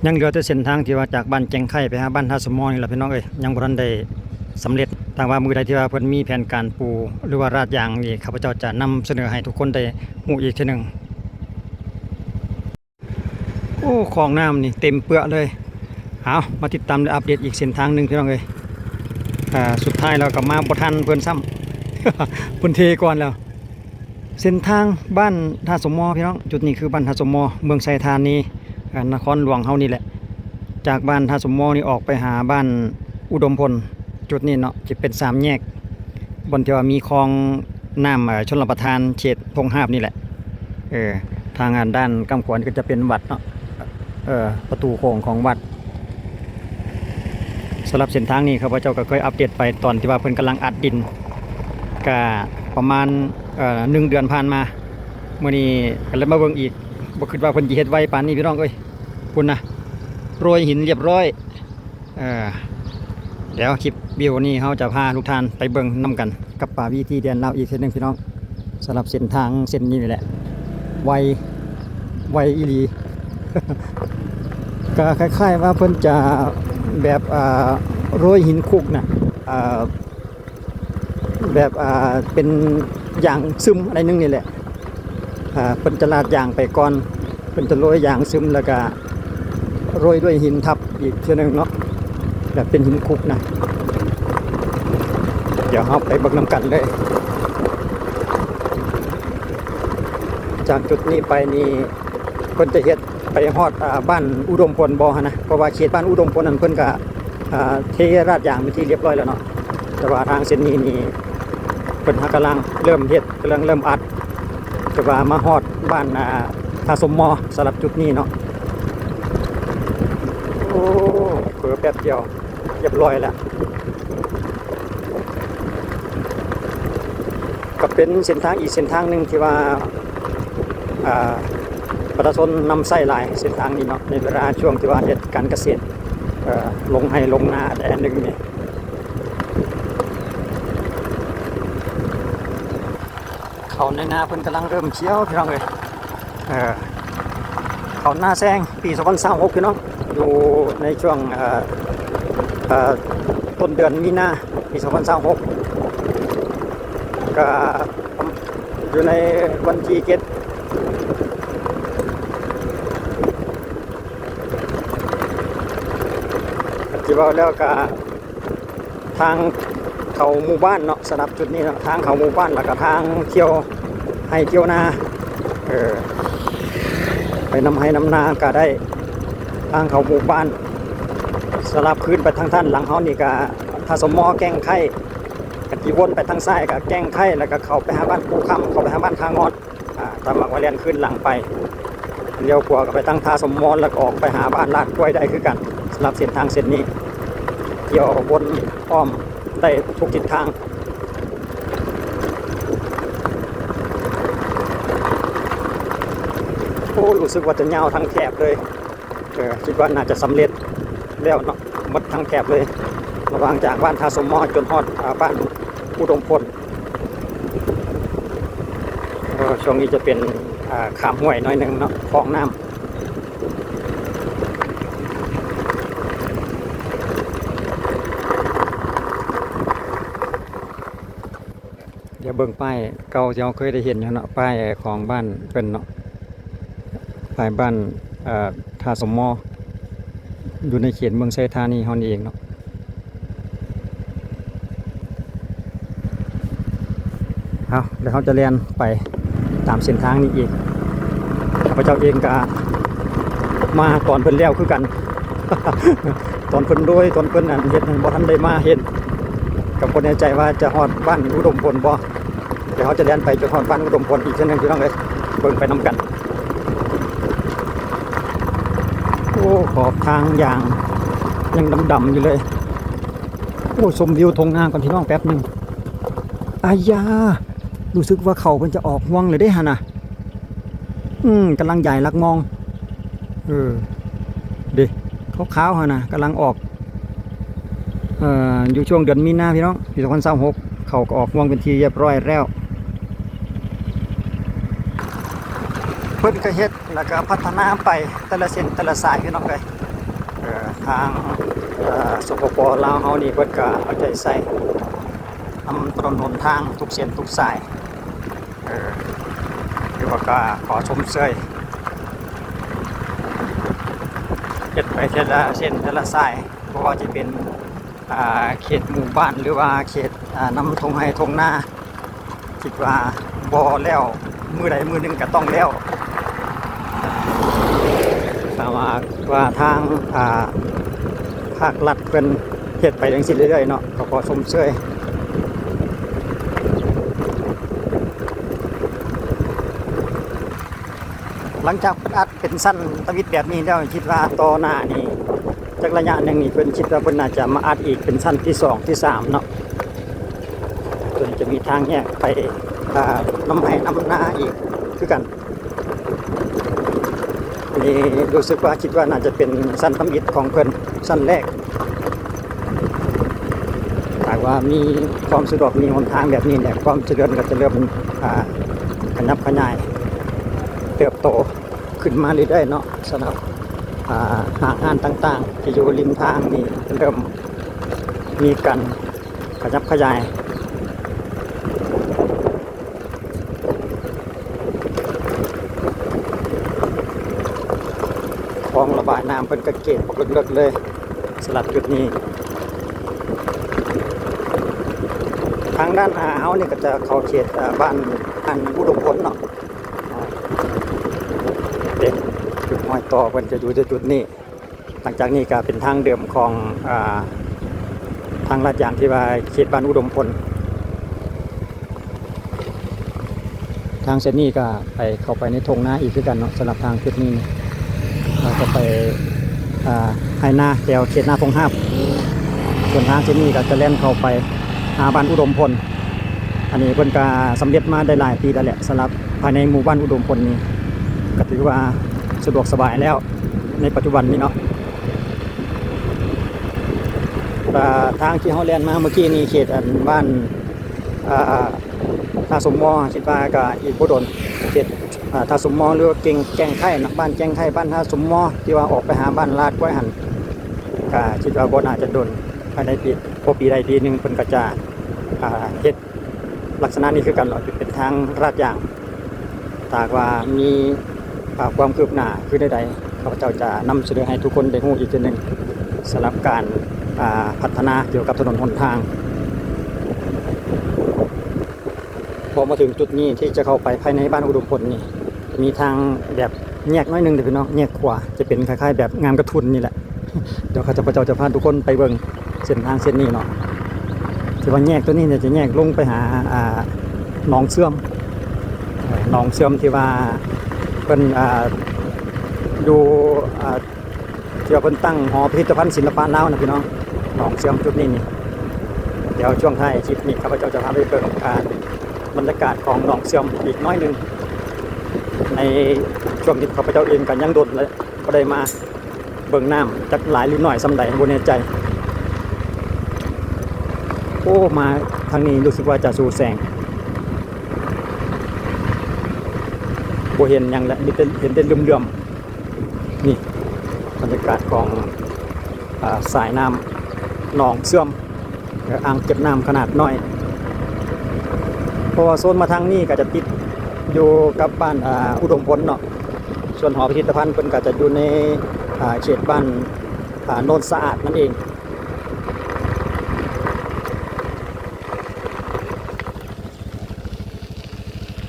ຍັງເຫຼືອແຕ່ເສັ້ນທາງທີ່ວ່າຈາກບ້ານແກ້ງໄຄໄປຫາບ້ານທ່າສົມມໍນີ້ລະພີ່ນ້ອງເອີຍ ຍັງບໍ່ທັນໄດ້ສຳເລັດ. ຖ້າວ່າມື້ໃດທີ່ວ່າເພິ່ນມີແຜນການປູ ຫຼືວ່າລາດຢາງນີ້ ຂ້າພະເຈົ້າຈະນຳສະເໜີໃຫ້ທຸກຄົນໄດ້ຮູ້ອີກເທື່ອໜຶ່ງ. ໂອ້ ຄອງນ້ຳນີ້ເຕັມເປືອເລີຍ. ເອົາ ມາຕິດຕາມ ແລະ ອັບເດດອີກເສັ້ນທາງໜຶ່ງພີ່ນ້ອງເອີຍ. ອ່າ ສຸດທ້າຍແລ້ວກໍມາບໍ່ທັນເພິ່ນຊ້ຳ ເພິ່ນເທກ່ອນແລ້ວ. ເສັ້ນທາງບ້ານທ່າສົມມໍພີ່ນ້ອງ ຈຸດນີ້ຄືບ້ານທ່າສົມມໍ ເມືອງໄຊທານີ ອ່າ ນະຄອນຫຼວງເຮົານີ້ແຫຼະ. ຈາກບ້ານທ່າສົມມໍນີ້ອອກໄປຫາບ້ານອຸດົມພົນ ຈຸດນີ້ເນາະ ຈະເປັນສາມແຍກ ບ່ອນທີ່ວ່າມີຄອງນ້ຳ ເອີ ຊົນລະປະທານເຂດທົ່ງຫາບນີ້ແຫຼະ. ເອີ ທາງດ້ານກ້ຳຂວານີ້ກໍຈະເປັນວັດເນາະ ເອີ ປະຕູໂຂງຂອງວັດ. ສຳລັບເສັ້ນທາງນີ້ ຂ້າພະເຈົ້າກໍເຄີຍອັບເດດໄປຕອນທີ່ວ່າເພິ່ນກຳລັງອັດດິນ ກະປະມານ ເອີ ໜຶ່ງເດືອນຜ່ານມາ. ມື້ນີ້ກໍເລີຍມາເບິ່ງອີກ ບໍ່ຄິດວ່າເພິ່ນຊິເຮັດໄວປານນີ້ພີ່ນ້ອງເອີຍ. ພຸ້ນນະ ໂລຍຫີນລຽບຮ້ອຍ. ເອີ ດຽວຄລິບວິວນີ້ເຮົາຈະພາທຸກທ່ານໄປເບິ່ງນຳກັນກັບປາວີທີແດນລາວອີກເທື່ອໜຶ່ງພີ່ນ້ອງ. ສຳລັບເສັ້ນທາງເສັ້ນນີ້ນີ້ແຫຼະ ໄວ ໄວອີ່ຫຼີ ກະຄ້າຍໆວ່າເພິ່ນຈະແບບ ອ່າ ໂລຍຫີນຄຸກນະ ອ່າ ແບບ ອ່າ ເປັນຢາງຊຶມອັນໜຶ່ງນີ້ແຫຼະ. ອ່າ ເພິ່ນຈະລາດຢາງໄປກ່ອນ ເພິ່ນຈະໂລຍຢາງຊຶມ ແລ້ວກະໂລຍດ້ວຍຫີນທັບອີກເທື່ອໜຶ່ງເນາະ ແບບເປັນຫີນຄຸກນະ. ດຽວເຮົາໄປເບິ່ງນຳກັນເລີຍ. ຈາກຈຸດນີ້ໄປນີ້ ເພິ່ນຈະເຮັດໄປຮອດ ອ່າ ບ້ານອຸດົມພົນບໍ່ຫັ້ນນະ ເພາະວ່າເຂດບ້ານອຸດົມພົນນັ້ນເພິ່ນກະ ອ່າ ເທລາດຢາງເປັນທີ່ລຽບຮ້ອຍແລ້ວເນາະ ແຕ່ວ່າທາງເສັ້ນນີ້ນີ້ ເພິ່ນຫາກກຳລັງເລີ່ມເຮັດ ກຳລັງເລີ່ມອັດ ແຕ່ວ່າມາຮອດບ້ານ ອ່າ ທ່າສົມມໍ ສຳລັບຈຸດນີ້ເນາະ. ໂອ້ ເຜີແປັບດຽວລຽບຮ້ອຍແລ້ວ. ກໍເປັນເສັ້ນທາງອີກເສັ້ນທາງໜຶ່ງທີ່ວ່າ ອ່າ ປະຊາຊົນນຳໃຊ້ຫຼາຍເສັ້ນທາງນີ້ເນາະ ໃນເວລາຊ່ວງທີ່ວ່າເຮັດການກະເສດ ເອີ ລົງໄຮ່ລົງນາແດ່ໜຶ່ງນີ້. ເຂົ້າໃນນາເພິ່ນກຳລັງເລີ່ມຂຽວພີ່ນ້ອງເອີຍ. ເອີ ເຂົ້ານາແຊງປີສອງພັນຊາວຫົກພີ່ນ້ອງ ຢູ່ໃນຊ່ວງ ເອີ ເອີ ຕົ້ນເດືອນມີນາປີສອງພັນຊາວຫົກ ກະຢູ່ໃນວັນທີເຈັດ ຊິເວົ້າແລ້ວກະ ທາງເຂົ້າໝູ່ບ້ານເນາະ ສຳລັບຈຸດນີ້ເນາະ ທາງເຂົ້າໝູ່ບ້ານ ແລ້ວກະທາງທ່ຽວໄຮ່ທ່ຽວນາ ເອີ ໄປນຳໄຮ່ນຳນາກະໄດ້ ທາງເຂົ້າໝູ່ບ້ານ. ສຳລັບຄືນໄປທາງດ້ານຫຼັງເຮົານີ້ກະ ທ່າສົມມໍ ແກ້ງໄຄ ກະຊິວົນໄປທາງຊ້າຍກະແກ້ງໄຄ ແລ້ວກະເຂົ້າໄປຫາບ້ານພູຄຳ ເຂົ້າໄປຫາບ້ານທ່າງອດ. ອ່າ ຖ້າມັກວ່າແລ່ນຄືນຫຼັງໄປ ລ້ຽວຂວາກໍໄປທາງທ່າສົມມອນ ແລ້ວກໍອອກໄປຫາບ້ານລາດກ້ວຍໄດ້ຄືກັນ. ສຳລັບເສັ້ນທາງເສັ້ນນີ້ ທ່ຽວວົນອ້ອມໄດ້ທຸກທິດທາງ. ໂອ້ ຮູ້ສຶກວ່າຈະຍາວທັງແຖບເລີຍ. ເອີ ຄິດວ່າໜ້າຈະສຳເລັດແລ້ວເນາະ ໝົດທັງແຖບເລີຍ ລະຫວ່າງຈາກບ້ານທ່າສົມມອນຈົນຮອດ ອ່າ ບ້ານອຸດົມພົນ. ເອີ ຊ່ວງນີ້ຈະເປັນ ອ່າ ຂ້າມຫ້ວຍໜ້ອຍໜຶ່ງເນາະ ຄອງນ້ຳ. ດຽວເບິ່ງປ້າຍເກົ່າທີ່ເຮົາເຄີຍໄດ້ເຫັນຢູ່ເນາະ ປ້າຍຂອງບ້ານເພິ່ນເນາະ ປ້າຍບ້ານ ເອີ ທ່າສົມມອ ຢູ່ໃນເຂດເມືອງໄຊທານີເຮົານີ້ເອງເນາະ. ເອົາ ແລ້ວເຮົາຈະແລ່ນໄປຕາມເສັ້ນທາງນີ້ອີກ. ຂ້າພະເຈົ້າເອງກະມາຕອນເພິ່ນແລ້ວຄືກັນ ຕອນເພິ່ນໂລຍ ຕອນເພິ່ນອັນເຮັດນັ້ນ ບໍ່ທັນໄດ້ມາເຫັນ ກໍບໍ່ແນ່ໃຈວ່າຈະຮອດບ້ານອຸດົມພົນບໍ່. ດຽວເຮົາຈະແລ່ນໄປຈົນຮອດບ້ານອຸດົມພົນອີກເທື່ອໜຶ່ງ ພີ່ນ້ອງເອີຍ ເບິ່ງໄປນຳກັນ. ໂອ້ ຂອບທາງຢາງຍັງດຳໆຢູ່ເລີຍ. ໂອ້ ຊົມວິວທົ່ງນາກ່ອນ ພີ່ນ້ອງ ແປັບໜຶ່ງ. ອາຢາ ຮູ້ສຶກວ່າເຂົ້າເພິ່ນຈະອອກຮວງແລ້ວເດ້ຫັ້ນນະ. ອືມ ກຳລັງຢາຍຫຼັກມອງ ເອີ ເດ້ ຂາວໆຫັ້ນນະ ກຳລັງອອກ ເອີ ຢູ່ຊ່ວງເດືອນມີນາ ພີ່ນ້ອງ ປີສອງພັນຊາວຫົກ ເຂົ້າກໍອອກຮວງເປັນທີ່ຮຽບຮ້ອຍແລ້ວ. ເພິ່ນກໍເຮັດ ແລ້ວກໍພັດທະນາໄປແຕ່ລະເສັ້ນແຕ່ລະສາຍ ພີ່ນ້ອງເອີຍ. ເອີ ທາງ ເອີ ສປປ ລາວເຮົານີ້ ເພິ່ນກໍເອົາໃຈໃສ່ນຳຖະໜົນຫົນທາງທຸກເສັ້ນທຸກສາຍ ເອີ ຖືວ່າກໍຂໍຊົມເຊີຍ ເຮັດໄປເທື່ອລະເສັ້ນເທື່ອລະສາຍ ບໍ່ວ່າຈະເປັນ ອ່າ ເຂດໝູ່ບ້ານ ຫຼືວ່າເຂດ ອ່າ ນຳທົ່ງໄຮ່ທົ່ງນາ ຄິດວ່າບໍ່ແລ້ວ ມື້ໃດມື້ໜຶ່ງກໍຕ້ອງແລ້ວ ຖ້າວ່າ ວ່າທາງ ອ່າ ພາກລັດເພິ່ນເຮັດໄປຈັ່ງຊີ້ເລື້ອຍໆເນາະ ກໍຂໍຊົມເຊີຍ. ຫຼັງຈາກເພິ່ນອັດເປັນຊັ້ນທຳອິດແບບນີ້ແລ້ວ ຄິດວ່າຕໍ່ໜ້ານີ້ ຈັກໄລຍະໜຶ່ງນີ້ ເພິ່ນຄິດວ່າເພິ່ນໜ້າຈະມາອັດອີກເປັນຊັ້ນທີສອງ ທີສາມເນາະ ເພິ່ນຈະມີທາງແຍກໄປ ອ່າ ນຳໄຮ່ນຳນາອີກຄືກັນ. ອັນນີ້ຮູ້ສຶກວ່າ ຄິດວ່າໜ້າຈະເປັນຊັ້ນທຳອິດຂອງເພິ່ນ ຊັ້ນແລກ. ຫາກວ່າມີຄວາມສະດວກ ມີຫົນທາງແບບນີ້ແຫຼະ ຄວາມຈະເລີນກໍຈະເລີ່ມ ອ່າ ຂະຫຍັບຂະຫຍາຍເຕີບໂຕຂຶ້ນມາເລື້ອຍໆເນາະ. ສຳລັບ ອ່າ ຫ້າງຮ້ານຕ່າງໆທີ່ຢູ່ລິມທາງນີ້ ເລີ່ມມີການຂະຫຍັບຂະຫຍາຍ. ຄອງລະບາຍນ້ຳເພິ່ນກໍເກາະບັກເລິກໆເລີຍ ສຳລັບຈຸດນີ້. ທາງດ້ານໜ້າເຮົານີ້ກໍຈະເຂົ້າເຂດ ເອີ ບ້ານ ບ້ານອຸດົມພົນເນາະ. ເດ້ ຈຸດຮອຍຕໍ່ເພິ່ນຈະຢູ່ຈຸດນີ້. ຫຼັງຈາກນີ້ກໍເປັນທາງເດີມຂອງ ອ່າ ທາງລາດຢາງທີ່ວ່າເຂດບ້ານອຸດົມພົນ. ທາງເສັ້ນນີ້ກໍໄປ ເຂົ້າໄປໃນທົ່ງນາອີກຄືກັນເນາະ. ສຳລັບທາງຈຸດນີ້ ເຮົາກໍໄປ ອ່າ ໄຮ່ນາແຖວເຂດນາທົ່ງຮາບ. ສ່ວນທາງເສັ້ນນີ້ກໍຈະແລ່ນເຂົ້າໄປຫາບ້ານອຸດົມພົນ. ອັນນີ້ເພິ່ນກໍສຳເລັດມາໄດ້ຫຼາຍປີແລ້ວແຫຼະ ສຳລັບພາຍໃນໝູ່ບ້ານອຸດົມພົນນີ້ ກໍຖືວ່າສະດວກສະບາຍແລ້ວໃນປັດຈຸບັນນີ້ເນາະ. ແລະ ທາງທີ່ເຮົາແລ່ນມາເມື່ອກີ້ນີ້ ເຂດອັນບ້ານ ອ່າ ທ່າສົມມໍ ຄິດວ່າກໍອີກບໍ່ດົນ ເຂດ ອ່າ ທ່າສົມມໍ ຫຼືວ່າແກ້ງ ແກ້ງໄຂ່ເນາະ ບ້ານແກ້ງໄຂ່ ບ້ານທ່າສົມມໍ ທີ່ວ່າອອກໄປຫາບ້ານລາດກ້ວຍຫັ້ນ ກໍຄິດວ່າບໍ່ໜ້າຈະດົນ ພາຍໃນປີ ບໍ່ປີໃດປີໜຶ່ງ ເພິ່ນກໍຈະ ອ່າ ເຮັດ ລັກສະນະນີ້ຄືກັນເນາະ ຈະເປັນທາງລາດຢາງ. ຖ້າຫາກວ່າມີ ອ່າ ຄວາມຄືບໜ້າຄືແນວໃດ ຂ້າພະເຈົ້າຈະນຳສະເໜີໃຫ້ທຸກຄົນໄດ້ຮູ້ອີກເທື່ອໜຶ່ງ ສຳລັບການ ອ່າ ພັດທະນາກ່ຽວກັບຖະໜົນຫົນທາງ. ພໍມາເຖິງຈຸດນີ້ ທີ່ຈະເຂົ້າໄປພາຍໃນບ້ານອຸດົມພົນນີ້ ມີທາງແບບແຍກໜ້ອຍໜຶ່ງເດ້ພີ່ນ້ອງ ແຍກຂວາ ຈະເປັນຄ້າຍໆແບບງາມກະທຸນນີ້ແຫຼະ. ດຽວຂ້າພະເຈົ້າຈະພາທຸກຄົນໄປເບິ່ງເສັ້ນທາງເສັ້ນນີ້ເນາະ ທີ່ວ່າແຍກຕົວນີ້ເນຍ ຈະແຍກລົງໄປຫາ ອ່າ ໜອງເຊື່ອມ ເອີ ໜອງເຊື່ອມທີ່ວ່າເພິ່ນ ອ່າ ຢູ່ ອ່າ ທີ່ວ່າເພິ່ນຕັ້ງຫໍພິພິທະພັນສິລະປະລາວນະພີ່ນ້ອງ ໜອງເຊື່ອມຈຸດນີ້ນີ້. ດຽວຊ່ວງທ້າຍຄລິບນີ້ ຂ້າພະເຈົ້າຈະພາໄປເບິ່ງ ອ່າ ບັນຍາກາດຂອງໜອງເຊື່ອມອີກໜ້ອຍໜຶ່ງ ໃນຊ່ວງທີ່ຂ້າພະເຈົ້າເອງກໍຍັງດົນ ແລະ ບໍ່ໄດ້ມາເບິ່ງນ້ຳຈັກຫຼາຍຫຼືໜ້ອຍສ່ຳໃດ ບໍ່ແນ່ໃຈ. ໂອ້ ມາທາງນີ້ຮູ້ສຶກວ່າຈະສູແສງ ບໍ່ເຫັນຫຍັງແລ້ວ ມີແຕ່ເຫັນແຕ່ເຫຼື້ອມໆ. ນີ້ບັນຍາກາດຂອງ ອ່າ ສາຍນ້ຳໜອງເຊື່ອມ ອ່າ ອ່າງເກັບນ້ຳຂະໜາດນ້ອຍ ເພາະວ່າໂຊນມາທາງນີ້ກໍຈະຕິດຢູ່ກັບບ້ານ ອ່າ ອຸດົມພົນເນາະ. ສ່ວນຫໍພິພິທະພັນເພິ່ນກໍຈະຢູ່ໃນ ອ່າ ເຂດບ້ານ ອ່າ ໂນນສະອາດນັ້ນເອງ.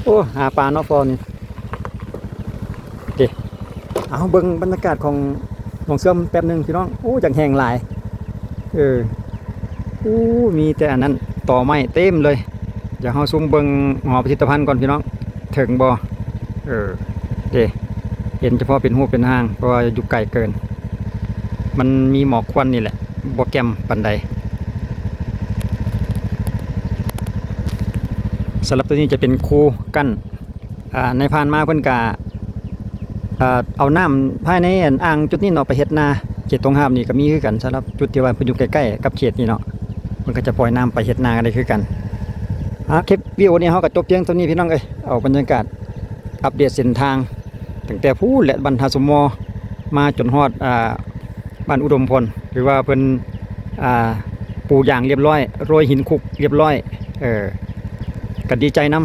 ໂອ້ ຫາປາເນາະ ພໍນີ້. ເດ ເອົາເບິ່ງບັນຍາກາດຂອງໜອງເຊື່ອມແປັບໜຶ່ງພີ່ນ້ອງ. ໂອ້ ຢາກແຫ້ງຫຼາຍ. ເອີ ໂອ້ ມີແຕ່ອັນນັ້ນ ຕໍໄມ້ເຕັມເລີຍ. ດຽວເຮົາຊູມເບິ່ງຫໍພິພິທະພັນກ່ອນພີ່ນ້ອງ ເຖິງບໍ່? ເອີ ເດ ເຫັນສະເພາະເປັນຮູບເປັນຮ່າງ ເພາະວ່າຢູ່ໄກເກີນ ມັນມີໝອກຄວັນນີ້ແຫຼະ ບໍ່ແຈ່ມປານໃດ. ສຳລັບຕົວນີ້ຈະເປັນຄູກັ້ນ ອ່າ ໃນຜ່ານມາເພິ່ນກະ ເອີ ເອົານ້ຳພາຍໃນອັນອ່າງຈຸດນີ້ເນາະ ໄປເຮັດນາ. ເຂດຕົງຫາບນີ້ກະມີຄືກັນ ສຳລັບຈຸດທີ່ວ່າເພິ່ນຢູ່ໃກ້ໆກັບເຂດນີ້ເນາະ ເພິ່ນກະຈະປ່ອຍນ້ຳໄປເຮັດນາໄດ້ຄືກັນ. ອ່າ ຄລິບວິດີໂອນີ້ເຮົາກະຈົບພຽງເທົ່ານີ້ພີ່ນ້ອງເອີຍ. ເອົາບັນຍາກາດອັບເດດເສັ້ນທາງ ຕັ້ງແຕ່ພຸ້ນແຫຼະ ບ້ານທ່າສົມມໍ ມາຈົນຮອດ ອ່າ ບ້ານອຸດົມພົນ ຖືວ່າເພິ່ນ ອ່າ ປູຢາງລຽບຮ້ອຍ ໂລຍຫີນຄຸກລຽບຮ້ອຍ ເອີ ກໍດີໃຈນຳ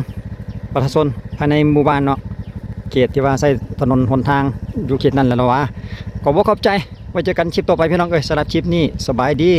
ປະຊາຊົນພາຍໃນໝູ່ບ້ານເນາະ ເຂດທີ່ວ່າໃຊ້ຖະໜົນຫົນທາງຢູ່ເຂດນັ້ນແຫຼະວ່າ. ກໍຂໍຂອບໃຈ ໄວ້ເຈີກັນຄລິບຕໍ່ໄປພີ່ນ້ອງເອີຍ. ສຳລັບຄລິບນີ້ ສະບາຍດີ.